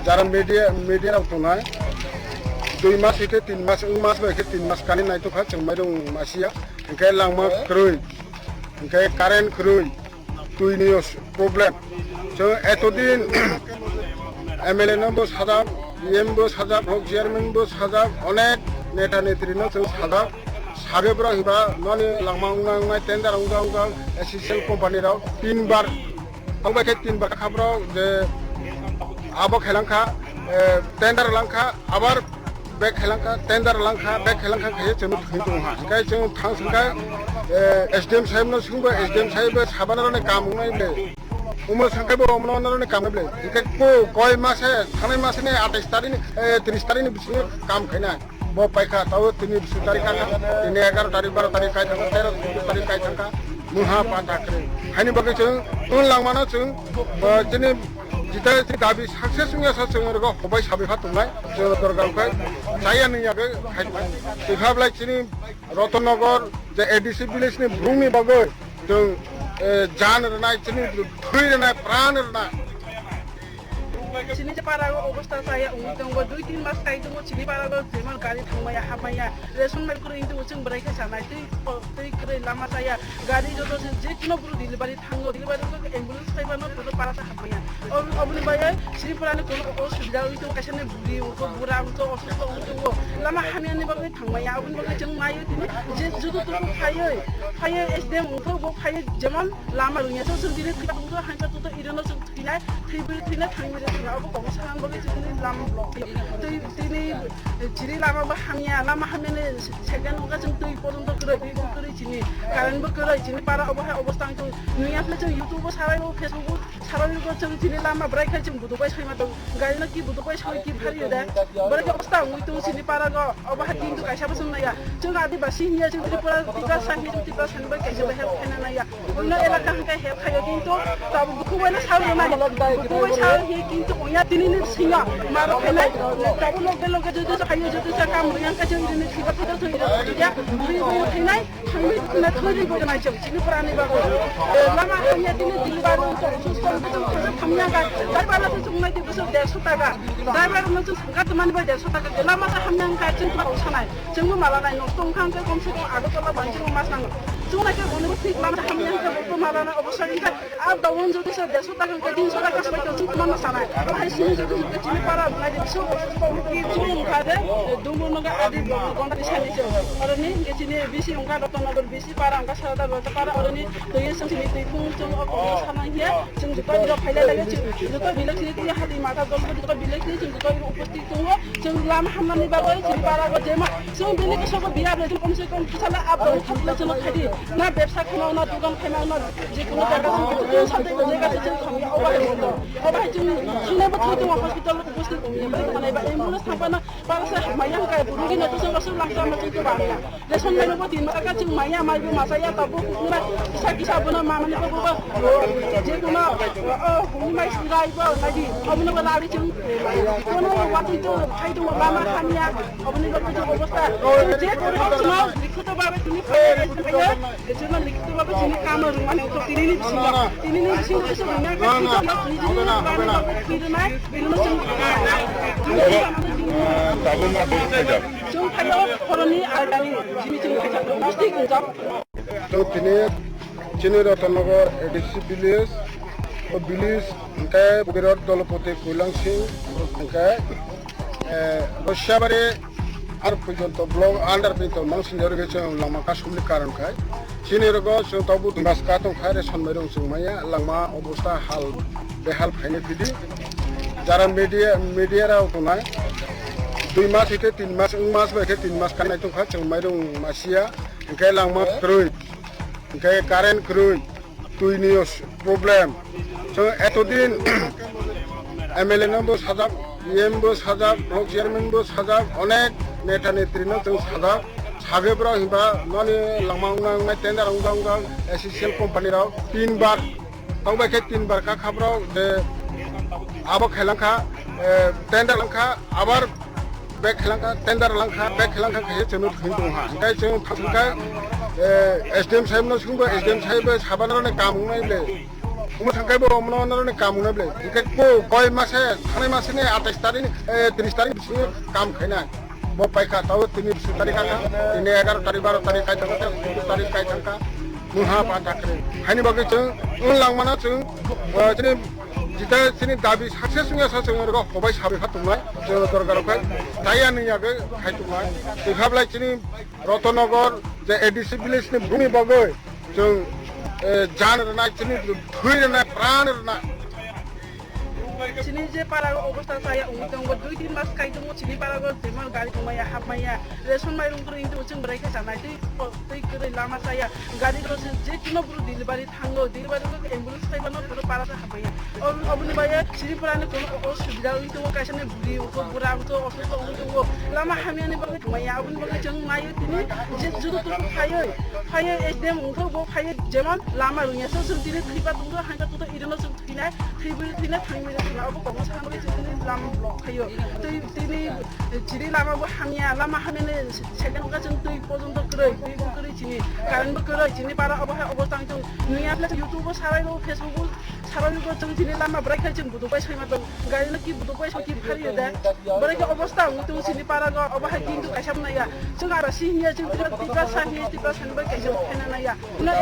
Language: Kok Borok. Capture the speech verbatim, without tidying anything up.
Jara media, media rok tongnai. Dui mas hwnkhe tin mas, wng mas bai khe tin mas kani naitokha chwng mairung masiya. Hwnkhe langma kwrwi, hwnkhe current kwrwi, twini problem. Chwng etodin M L A no bo sajak, E M bo sajak, block chairman bo sajak, onek neta netri no chwng sajak. Sage bwrok hiba noni langma wngna wngnai tender wngja wngja S C C L company rok tin bar. Abo bai khe tin bar kha borok je abo khe lang kha, eh, tender lang kha, abar back khe lang kha, tender lang kha, back khe lang kha khe chwng thwi tong ha. Hwnkhe chwng thang sing kha, eh, S D M sahib no swng bo, S D M sahib bo sabana rani kam wngnai ble. Omo swng khe bo omo no rani kam wngnai ble. Hwnkhe ko koi mase, thangnai mase ni atais tarik ni, eh, tris tarik ni bisingo kam khainai. Bo paikha, tao tini bish tarik kha, tini egaroh tarik, baro tarik kai thangkha, tero chuddo tarik kai thangkha, mungha pata kwrwi. Haini bagwi chwng, chwng langmano chwng, bo chini jita jiti dabi success wngya sa chwng rwgo hobai sabai pha tongnai, chwng dorga wngkhai, chaya nungya khe khai tongnai. Twi pha belai chini Rotonnogor je A D C village ni bumung ni bagwi chwng, eh, jan rwnai, chini thwi rwnai, pran rwnai. Chini je para o obostha chaya wngwi tongo, dui tin mas kai tongo, chini para o jemon gari thangmaya, hapmaya, ration mai kwrwi wngwi tongo, chwng bwrwi khe sanai, twi ko-, twi kwrwi lama chaya, gari joto se je kuno bru delivery thango, delivery wngkha khe ambulance khai mano, joto para ta hapmaya. Ob-, oboni bagwi chini para ni kuno osubida wngwi tongo, kaisa ni buri wngkha, bura wngkha, osustho wngwi tongo, lama hamya ni bagwi thangmaya, oboni bagwi chwng naio tini je joto tubu phaiwi, phaiwi S D M wngkha, bo phaiwi jemon lama rwngya, so chwng tini thwiba tongtho, hangsa tongtho, ireno chwng Thwinai, thwibwi thwinai thangwi rw thwinai, obo kok salang bagwi chini lam block. Twi, tini chini lama bo hamya, lama hamya ni second wngkha chwng twi poronto kwrwi, twi bo kwrwi chini, current bo kwrwi chini para obo hai obostha wng tong. Nungya phai chwng YouTube o sarai o, Facebook o sarai o chwng chini lama bwrai khai chwng buduk bai saima tong. Gari no ki buduk bai sawi ki phari da. Bwrai khe obostha wngwi tong chini para go. Obo hai kintu kaisa bo chwng naiya. Chwng Adibasi hinya, chwng Tripura, Tiprasa hinya, chwng Tiprasa ni bai kaisa bo help khaina naiya. Oino elaka hwnkhe help khaio, kintu tabuk dukhu bai no sao rwnai. Dukhu bai sao hiya kintu oya tini ni bisingo maro khainai. Tabuk loge loge jodi sa khaio, jodi sa kam rwya khe chwng rini thiba thajak thwi rwya. Bui bui khainai, thangwi na thwi bo nai chwng chini pura ni bago. Lama hamya tini dili bago chwng susto chwng khaja thamya ga. Dai bala chwng nai tibuso derso taka. Dai bala no chwng sangka tmani bai derso taka. Lama sa hamya kha chwng kha sanai. Chwngno mala nai nosto wngkha hwnkhe komse kom Agartala bai chwngno ma sango. Chwng naikhe bono thik lama hamya hwnkhe bo mala nai obo sai wngkha. Up down jodi se dersho taka hwnkhe tinsho taka swbai tong chwng tongma sanai. Abo hai simi jodi hwnkhe chini para nai de biso ki chwng wngkha de, dumbo nogo adi gonda bisani se. Oroni hwnkhe chini bisi wngkha Rotonnogor bisi para wngkha Sarada Rotopara oroni twi chwng chini twi phung chwng o kok sana hiya. Chwng joto biro phailai laiyo, chwng joto village ni twi hati mata dol joto village ni chwng joto biro upasthit tongo. Chwng lama hamnani bagwi chini para go jema chwng bini bwskango biya bai chwng komse kom bwsala up down khatlai chwng khaidi na bebsa kheno na dogan khaima na je kono jaga chwng chwng sante jaga chwng khamya obo hai moto obo hai chwng chwng nai bo thwi tongo hospital upasthit tongo bai manai ba ambulance thangpana. Para se hamya hwnkha, burugi no tusa basu langsa ma chwng bangya. Ration maibo tin masa ka chwng maya, maibo masa ya, tabuk kisa kisa bono mamani bo bo. Je kono, oh, humi mai sirai bo, nadi, obono bo lari chwng. Kono wati to, phai to lama hamya, oboni bo chwng obostha. Je kono chwng likhoto babe tini phai, phai. Ejeno likhito bhabe chini kamo rwmani wngkha tinini bisingo. Tinini bisingo kisa rwmani wngkha, nijini rwmani wngkha, twi rwnai, bini ulo chwng, chwng phaio horoni algani, jini chwng khaijak, mostik wngjak. Chwng tini chini Rotonnogor A D C village, o village hwnkhe Bukirot Dolopati Kuilang Singh hwnkhe, eh, Rosiabari ar porjonto block under porjonto mangsini rwgwi chwng lama kasumni karon khai. Chini rwgo chwng tabuk dui mas ka tong khai ration mairung chwng maya langma obostha hal behal phaini phidi. Jara media, media rok tongnai dui mas hwnkhe tin mas, wng mas bai khe tin mas kanai tong kha chwng mairung masiya hwnkhe langma kwrwi. Hwnkhe current kwrwi, twini o s-, problem. Chwng etodin M L A no bo sajak, E M bo sajak, block chairman bo sajak, onek neta netri no chwng sajak. Sagwi borok hinba noni langma wngna wngnai tender wngja wngja S C C L company rok tin bar. Tongbai khe tin bar ka kha borok je abo khe langkha, eh, tender langkha, abar back khe langkha, tender langkha, back khe langkha khe chwngno thwngwi tong ha. Hwnkhe chwng thangkha, eh, S D M sahib no swngba, S D M sahib bai sabana rani kam wngnai le. Omo thangkai bo omono noroni kam wngnai ble. Hingke ko goi mase, thanai mase ni atais tarik, eh, tris tarik bisingo kam khainai. Bo paikha, tao tini bish tarik kha, tini egaroh tarik, baro tarik kai thangkha, suddo tarik kai thangkha. Mungha pa dakre. Haini bagwi chwng wng langmano chwng, eh, chini jita chini dabi success wngya sa chwng oro hobai sabai kha tongnai. Chwng dorgar khai taya nung yagwi khai tongnai. Twi kha belai chini Rotonnogor je A D C village ni bumni bagwi chwng, eh, jan rwnai, chini thwi rwnai, pran rwnai. Chini je para o obostha chaya wngwi tongo, dui tin mas kai tongo, chini para o jemon gari tongmaya, hapmaya, ration mairung kwrwi wngwi tongo, chwng bwrwi khe chanai, twi, twi kwrwi lama chaya, gari rok se je kuno bwrwi delivery thango, delivery rok ambulance khai mano, bwrwi para o hapmaya. Ob-, oboni bagwi chini para ni kuno osubida wngwi tongo, kaisa ni bwrwi wngkho, bura wngkho, osubida wngwi tongo, lama hamya ni bagwi tongmaya, oboni bagwi chwng naio tini je judo tuku phaiwi, phaiwi S D M wngkho, bo phaiwi jemon lama rwngya, so chwng tini thwiba tongkho, hangkha tongkho, irwino chwng thwinai, thwibwi thwinai, thangwi thwinai, obo kokno sana bagwi chwng tini lama block khaio. Tei tini chini lama bo hamya, lama hamya ni second wngkha chwng twi porjonto kwrwi, twi bo kwrwi chini, current bo kwrwi, chini para obo hai obostha wng tong. Nungya le YouTube o sarai rw, Facebook o sarai rw, chwng chini lama bwrwi khe chwng buduk bai soima tong. Gari no ki buduk bai so ki phari da. Bwrwi khe obostha wng tong chini para go, obo hai kintu kaisa naya. Chwng ara si hiya, chwng Tiprasa hiya, Tiprasa ni bai kaisa khaina naya. Hwnwi